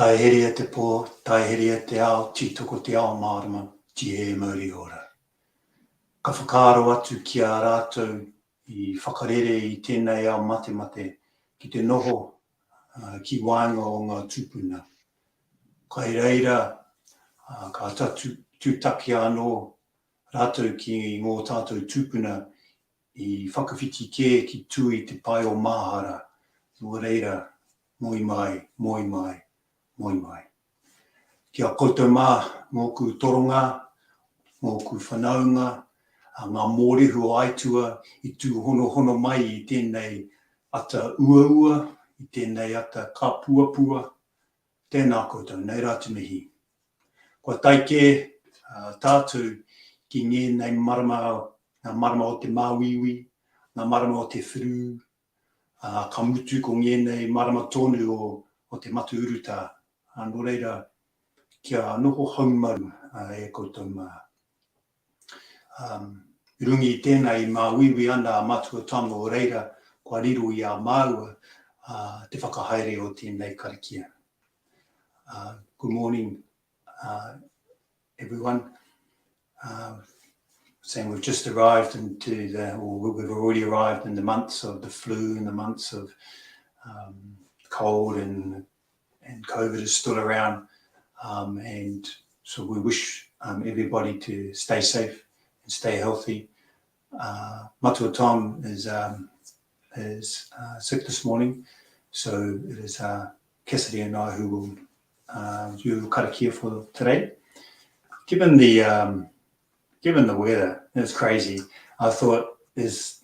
Taeheria te pō, taeheria te ao, tītoko te ao mārama, tihē mauri ora. Ka whakaaro atu ki a rātou i whakarere i tēnei ao matemate ki te noho ki waenga o ngā tūpuna. Kai reira ka tūtaki anō rātou ki ngō tātou tūpuna i whakawhiti kē ki tua i te pae o Māhara, nō reira, moe mai, moe mai, moe mai. Ki a koutou mā, ngōku toronga, ngōku whanaunga, ngā mōrehu o Aitua i tūhonohono mai i tēnei ata uaua, i tēnei ata kāpuapua, tēnā koutou, nei rā te mihi. Kua tae kē tātou ki ngēnei marama, ngā marama o te māuiui, ngā marama o te whrū, ā, ka mutu ko ngēnei marama tonu o, o te matu urutā. Ā, nō reira, kia noho haumaru e koutou mā. Ā, i runga i tēnā i māuiui ana a Matua Tom nō reira kua riro i a māua ā, te whakahaere o tēnei karakia. Uh, good morning, uh, everyone. Uh, saying we've just arrived into the, or we've already arrived in the months of the flu and the months of um, cold and and COVID is still around. Um, and so we wish um, everybody to stay safe and stay healthy. Uh, Matua Tom is um, is uh, sick this morning, so it is uh, Cassidy and I who will uh, do karakia for today. Given the um, given the weather, it's crazy. I thought there's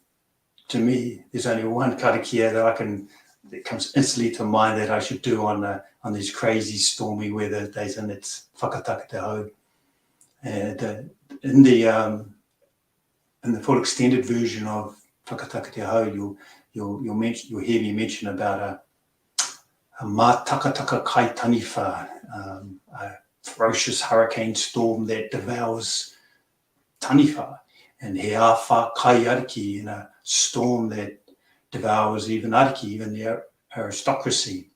to me there's only one karakia that I can that comes instantly to mind that I should do on uh, on these crazy stormy weather days, and it's whakataka te hau. And uh, in the um, in the full extended version of Whakataka Te Hau, you'll, you'll, you'll, mention, you'll hear me mention about a, a mātakataka kai taniwha, um, a ferocious hurricane storm that devours taniwha, and he āwha kai ariki in a storm that devours even ariki, even the aristocracy.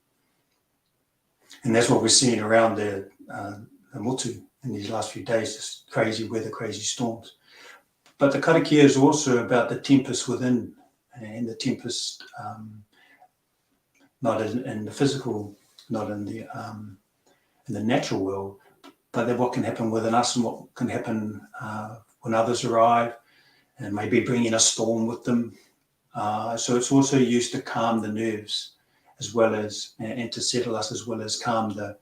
And that's what we're seeing around the, uh, the motu in these last few days, this crazy weather, crazy storms. But the karakia is also about the tempest within, and the tempest um, not in, in the physical, not in the um, in the natural world, but then what can happen within us and what can happen uh, when others arrive, and maybe bringing a storm with them. Uh, so it's also used to calm the nerves as well as and to settle us as well as calm the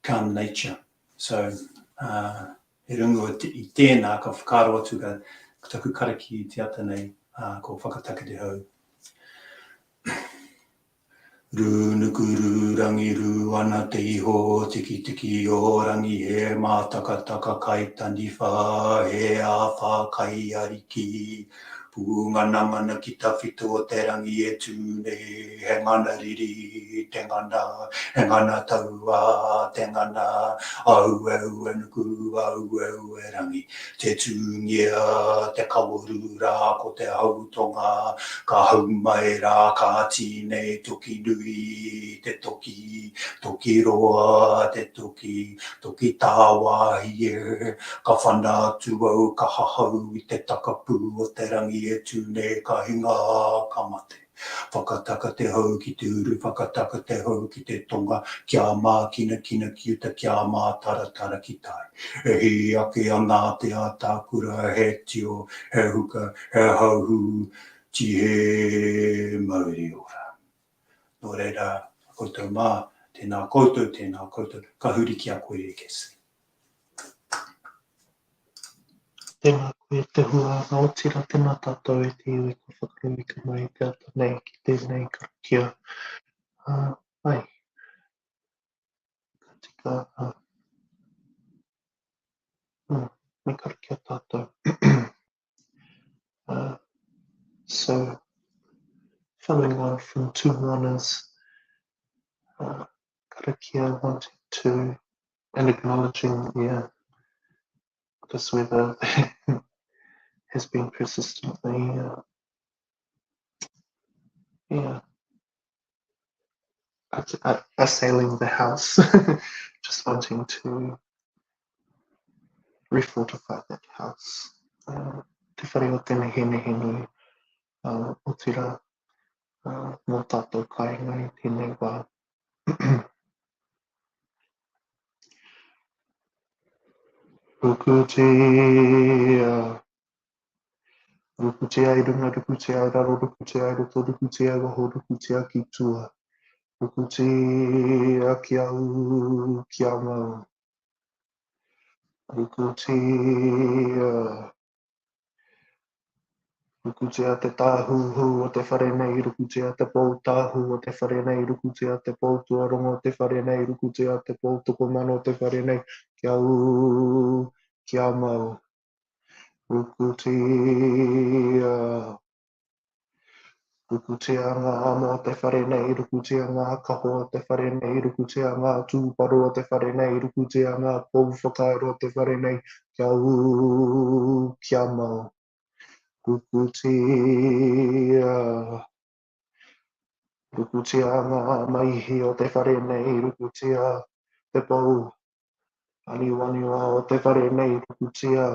calm nature. So uh, i runga i tēnā ka whakaaro atu ka, taku karaki i te ata nei, uh, ko whakataka te hau. Rūnuku rūrangi rū ana te iho Tikitiki o rangi He mātakataka kai taniwha He āwhā kai ariki Pūnganangana ki tawhito o te rangi e tū nei He ngana riri te ngana He ngana tauā te ngana Aueue nuku aueue rangi Te tūngia te kawaru rā ko te hautonga Ka hau mai rā ka tīnei toki nui te toki, toki roa te toki, toki tāwāhi e. Ka whana atu au ka hahau i te takapū o te rangi e tū nei ka hinga ka mate. Whakataka te hau ki te uru, whakataka te hau ki te tonga, kia mākinakina ki uta, kia mātaratara ki tai. E hī ake ana te ātākura, he tio, he huka, he hauhū, tihe mauri ora. Nō reira, koutou mā, tēnā koutou, tēnā koutou, ka huri ki a koe e Cassidy. Tēnā koe te huānga, otirā tēnā tātou e te iwi kua whakarauika mai i te ata nei ki tēnei karakia. Uh, ai, ka tika, uh, mm, me karakia tātou. uh, so, following on from Tūhoana's uh, karakia wanting to and acknowledging, yeah, this weather has been persistently, uh, yeah, a assailing the house, just wanting to refortify that house. Uh, te whare o te nehenehenui, uh, otirā, uh, mō tātou kāinga i tēnei wā. Rukutia, Rukutia i runga, rukutia i raro, rukutia i roto, rukutia i waho, rukutia ki tua. Rukutia kia ū, kia mau. Rukutia. Rukutia te tāhuhu o te whare nei, rukutia te pou tāhu o te whare nei, rukutia te pou tuarongo o te whare nei, rukutia te pou tokomano o te whare nei, kia ū, kia mau. Rukutia. Rukutia ngā amo o te whare nei, rukutia ngā kaho o te whare nei, rukutia ngā tūparo o te whare nei, rukutia ngā pou whakairo o te whare nei, kia ū, kia mau. Rukutia. Rukutia ngā maihi o te whare nei, rukutia te pou aniwaniwa o te whare nei, rukutia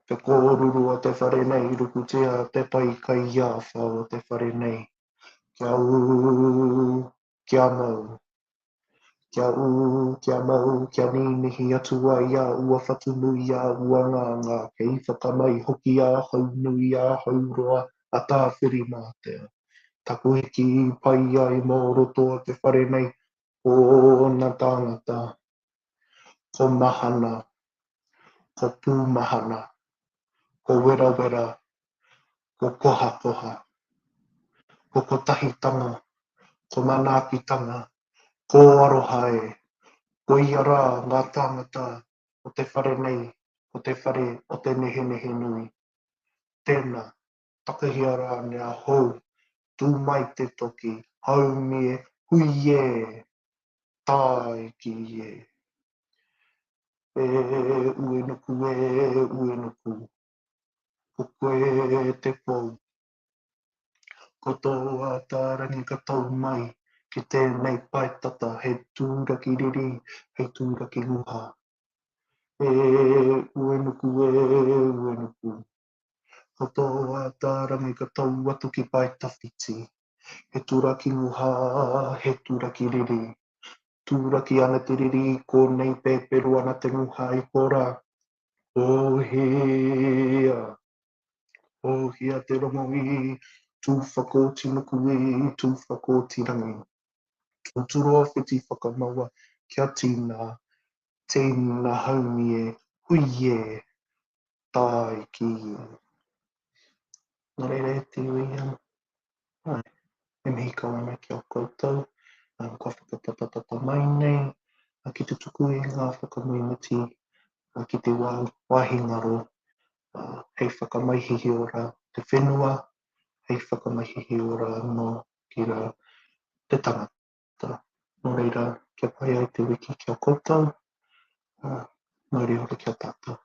te kōruru o te whare nei, rukutia te pai kaiāwha o te whare nei. Kia ū, kia mau. Kia ū, kia mau, kia nīnihi atu ai a ua whatunui a ua ngāngā, kei whakamai hoki a Haunui a Hauroa a Tāwhirimātea. Taku hiki i pai ai mō roto o te whare nei, ko ōna tāngata, ko Mahana, ko Pūmahana, ko Werawera, ko Kohakoha, ko Kotahitanga, ko Manaakitanga, ko Aroha e, koia rā ngā tāngata o te whare nei, ko te whare o te Nehenehenui. Tēnā, takahia rānea hou, tū mai te toki, haumi e, hui e, tāiki e. E Uenuku e Uenuku, ko koe te pou. Ko tō ātārangi ka tau mai ki tēnei pae tata hei tūraki riri, hei tūraki nguha. E Uenuku e Uenuku, ko tō ātārangi ka tau atu ki pae tawhiti, he tūraki nguha, he tūraki riri. Tūraki ana te riri i kōnei pēperu ana te nguha i korā. Ōhia! Ōhia te rongo i Tūwhakōti nuku i Tūwhakōti rangi. Tūturu a whiti whakamaua kia tīna, tīna haumi e, hui e, tāiki e. Nō reira e te iwi, āe, e mihi kau ana ki a koutou, kua whakatatatata mai nei ki te tuku i ngā whakamoemiti ki te wāhi ngaro hei whakamaihihiora te whenua, hei whakamaihihiora anō ki rā te tangata. Nō reira, kia pai ai te wiki ki a koutou, mauri ora ki a tātou.